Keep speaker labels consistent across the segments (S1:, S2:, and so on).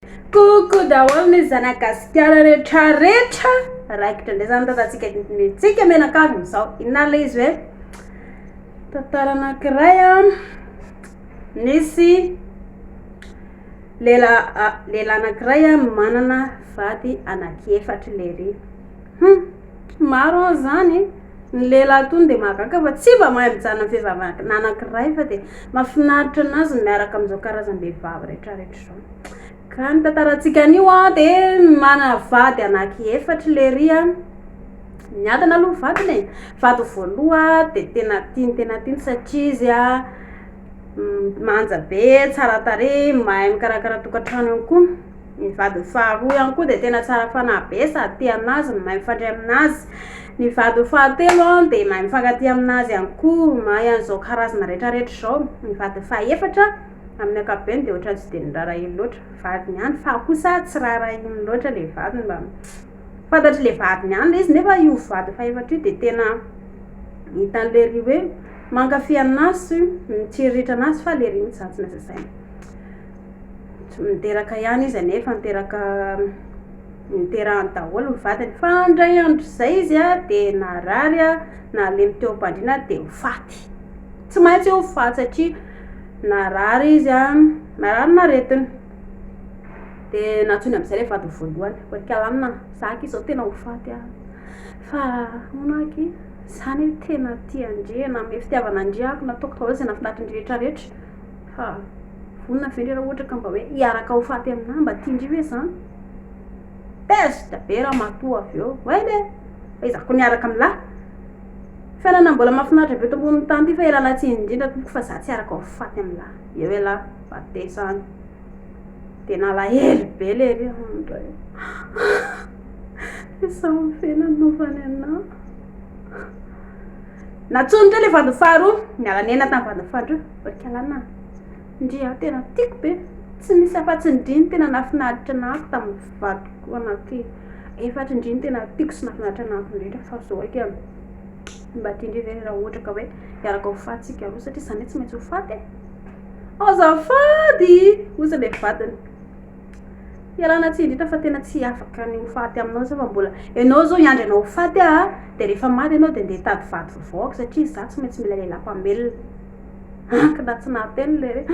S1: Coucou daholo ny zanagasikara rehetra rehetra. Raikitra indray zany tantantsika tsika mianakavy amin'izao. Inona ilay izy hoe tantara anankiray a nisy lehilahy lehilahy anankiray a manana vady anankiefatra lery. Hum maro an zany. Ny lehilahy tony dia mahagaga fa tsy mba mahay mijanona amin'ny vehivavy anankiray fa dia mahafinaritra anazy ny miaraka amin'izao karazam-behivavy rehetra rehetra izao. Ka ny tantarantsika anio an dia manana vady anankiefatra lery an, miadana aloha ny vadiny e, vady voaloha dia tena tiany tena tiany satria izy an manja be, tsara tarehy, mahay mikarakara tokantrano ihany koa. Ny vadiny faharoa ihany koa dia tena tsara fanahy be sady tia anazy no mahay mifandray aminazy. Ny vadiny fahatelo an dia mahay mifankatia aminazy ihany koa, mahay an'izao karazana rehetra rehetra izao. Ny vadiny fahefatra amin'ny ankapobeny dia ohatran'ny tsy dia niraharahiany loatra, vadiny ihany fa kosa tsy raharahiany loatra ilay vadiny mba fantatr'ilay vadiny ihany ilay izy nefa io vadiny fahefatra io dia tena hitan'ilay ry hoe mankafy anazy sy mitsiriritra anazy fa ilay ry mihitsy izany tsy maintsy asaina. Niteraka ihany izy anefa, niteraka, niterahany daholo ny vadiny. Fa indray andro izay izy dia narary, nalemy teo am-pandriana dia ho faty. Tsy maintsy ho faty satria narary izy, narary n'aretina. Dia nantsoiny amin'izay ilay vadiny voalohany, hoy Kalamina, za akia izao tena ho faty aho. Fa hono akia, za anie tena tia an-dry e, nanome fitiavana an-dry aho, nataoko daholo izay nahafinaritra an-dry rehetra rehetra. Fa vonona ve ndry raha ohatra ka mba hoe hiaraka ho faty aminah mba tiandry ve zany? Tezitra be ramatoa avy eo, oay le! Fa iza koa niaraka amin'lah? Fiainana mbola mahafinaritra be eto ambonin'ny tany ity fa ialana tsiny indrindra tompoko fa za tsy hiaraka ho faty amin'lah. Eo elah, batesa any. Dia nalahelo be lery andray. Izaho ve nanaovany anah? Nantsoiny indray ilay vadiny faharoa, niala nena tamin'ny vadiny faharoa, ry Kalana, ndry aho tena tiako be, tsy misy afa-tsy ndry no tena nahafinaritra anah tamin'ny vadiko anaty efatra, ndry no tena tiako sy nahafinaritra anah indrindra fa zao akia mba tiandry ve raha ohatra ka hoe hiaraka ho faty tsika roa satria zany hoe tsy maintsy ho faty e, azafady hozy ilay vadiny. Ialana tsiny indrindra fa tena tsy afaka ny ho faty aminao za fa mbola ianao zao hiandry anao ho faty aho dia rehefa maty ianao dia ndeha hitady vady vaovao ako satria za tsy maintsy mila lehilahy mpamelona. Ankina tsy nahateny le hoe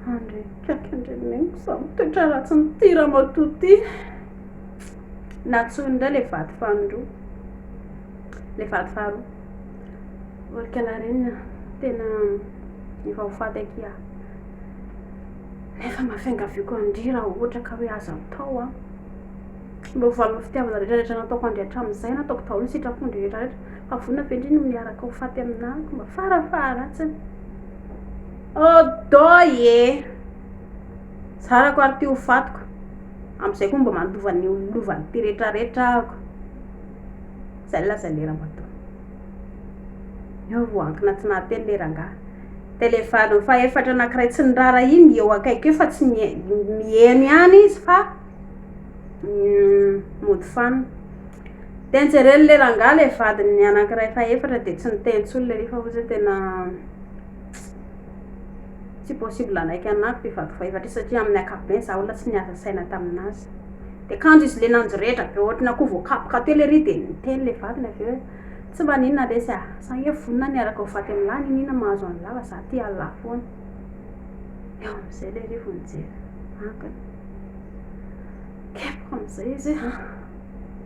S1: Andre kaiky andre neniko za mitoetra ratsin'ity ramatoa ity. Nantsoiny indray le vady faharoa. Le vady faharoa. Orika larenina tena efa ho faty akia aho. Nefa mba fiangaviako an-dry raha ohatra ka hoe azo atao an, mba ho valin'ny fitiavana rehetra rehetra nataoko an-dry hatramin'izay, nataoko daholo ny sitrapon-dry rehetra rehetra, fa vonona ve ndry ny miaraka ho faty aminà ko mba farafaharatsiny? Odoi e! Zarako ary ty ho fatiko, amin'izay koa mba mandova ny lovan'ity rehetra rehetra ahako. Izay no lazain'ilay ramatoa. Eo vao ankina tsy nahateny ilay rangahy. Telephone fahefatra anankiray tsy niraharahiany eo akaiky eo fa tsy miheno ihany izy fa mody fanina. Dia nojeren'ilay rangahy ilay vadiny anankiray fahefatra dia tsy niteny intsony ilay fa hoy izy hoe tena tsy possible hanaiky anah ity vadiko fahefatra ity satria amin'ny ankapobeny za olona tsy niasa saina tamin'azy. Dia kanjo izy ilay nanjoretra be ohatry ny akoho voakapoka teo lery dia niteny ilay vadiny avy eo hoe tsy maninona lesy a! Za nge vonona ny hiaraka ho faty amin'lah n'inon'inona mahazo an'lah fa za tia an'lah foana. Eo amin'izay lery vao nijery ankiny. Kepoka amin'izay izy hoe an!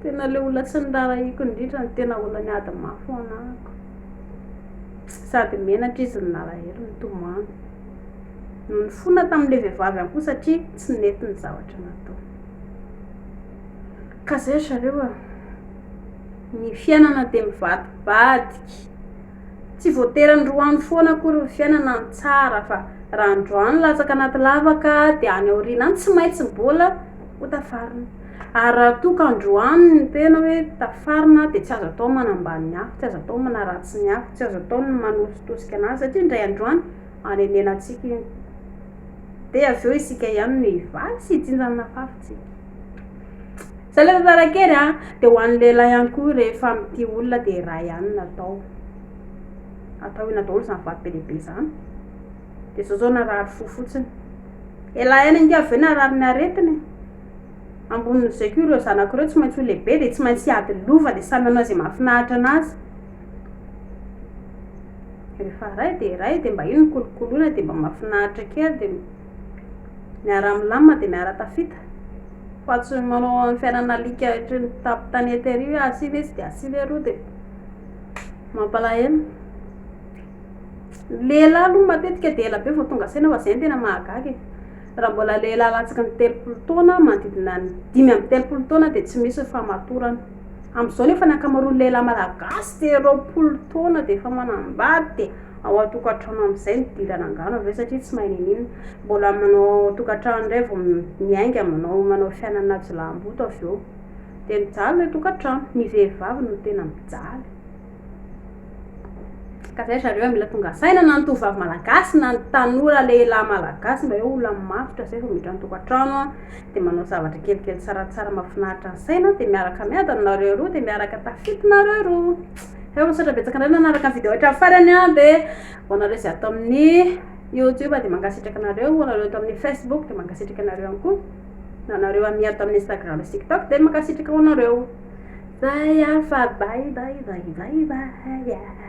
S1: Tena ilay olona tsy niraharahiako indrindra no tena olona niady mafy ho anahako. Sady menatra izy no nalahelo nitomany. No nifona tamin'ilay vehivavy ihany koa satria tsy nety ny zavatra nataony. Ka zay ry zareo a! Ny fiainana dia mivadibadika. Tsy voatery androany foana akory ny fiainana no tsara fa raha androany latsaka anaty lavaka dia any aoriana any tsy maintsy mbola ho tafarina. Ary raha toa ka androany ny tena hoe tafarina dia tsy azo atao ny manambany ny hafa, tsy azo atao ny manaratsy ny hafa, tsy azo atao ny manositosika anazy satria indray androany hanenenantsika iny. Dia avy eo isika ihany no hivaly sy hijinja ny nafafintsika. Zay ilay tantara kely a! Dia ho an'ny lehilahy ihany koa rehefa mitia olona dia iray ihany no atao. Atao inona daholo izany vato be dia be izany? Dia izao izao narary fo fotsiny. Elah ihany ange avy eo narary ny aretina e. Ambonin'izay koa ireo zanako ireo tsy maintsy ho lehibe dia tsy maintsy hiady lova dia samy hanao izay mahafinaritra anazy. Rehefa ray dia ray dia mba iny no kolokoloina dia mba mahafinaritra kely dia miara-milamina dia miara-tafita. Fa tsy manao ny fiainana alika ohatry ny tampon-tanety ery hoe asiana etsy dia asiana eroa dia mampalahelo. Ny lehilahy aloha matetika dia ela be vao tonga saina fa izay no tena mahagaga e. Raha mbola lehilahy latsaky ny 30 taona, manodidina ny 35 taona dia tsy misy ny fahamatorana. Amin'izao nefa ny ankamaroan'ny lehilahy malagasy dia 20 taona dia efa manambady dia ao an-tokantrano amin'izay no idirana angano avy eo satria tsy mahay n'inon'inona. Mbola manao tokantrano indray vao miainga manao manao fiainana jiolahimboto avy eo. Dia mijaly ilay tokantrano. Ny vehivavy no tena mijaly. Ka zay zareo mila tonga saina na ny tovovavy malagasy na ny tanora lehilahy malagasy mba hoe olona matotra zay vao miditra an-tokantrano a, dia manao zavatra kelikely tsaratsara mahafinaritra ny saina dia miaraka miadana nareo roa dia miaraka tafita nareo roa. Fa misaotra betsaka anareo nanaraka ny vidéo hatramin'ny farany a, dia ho anareo izay ato amin'ny YouTube dia mankasitraka anareo, ho anareo ato amin'ny Facebook dia mankasitraka anareo ihany koa, na anareo amis ato amin'ny Instagram sy TikTok dia mankasitraka ho anareo. Zay ary fa bye bye bye bye bye.